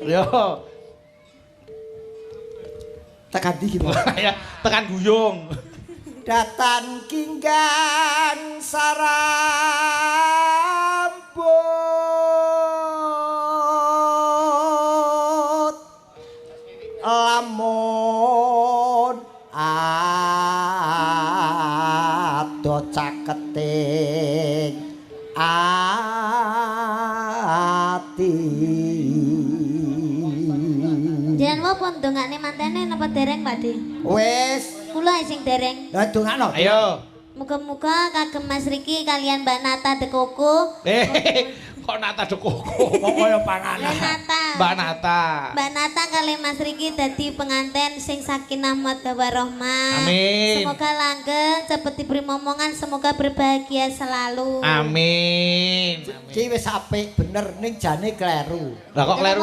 Yo. Tekan ndi ki, Mas? Ya, tekan guyung. Datan kinggan sarambut lamun ado caketing ati. Jenengan wau pun dongakne mantene napa dereng, Pak De? Wis. Kula sing dereng. Lah, dongakno. Ayo. Muga-muga kagem Mas Riki kalian Mbak Nata de Koko. Eh, kok Nata de Koko? Kok kaya panganan. Mbak Nata. Mbak Nata. Mbak Nata kali Mas Riki dadi pengantin sing sakinah mawaddah warahmah. Amin. Semoga langgeng, cepet diberi momongan, semoga berbahagia selalu. Amin. Ki wis apik bener, ning jane kleru. Lah, kok kleru?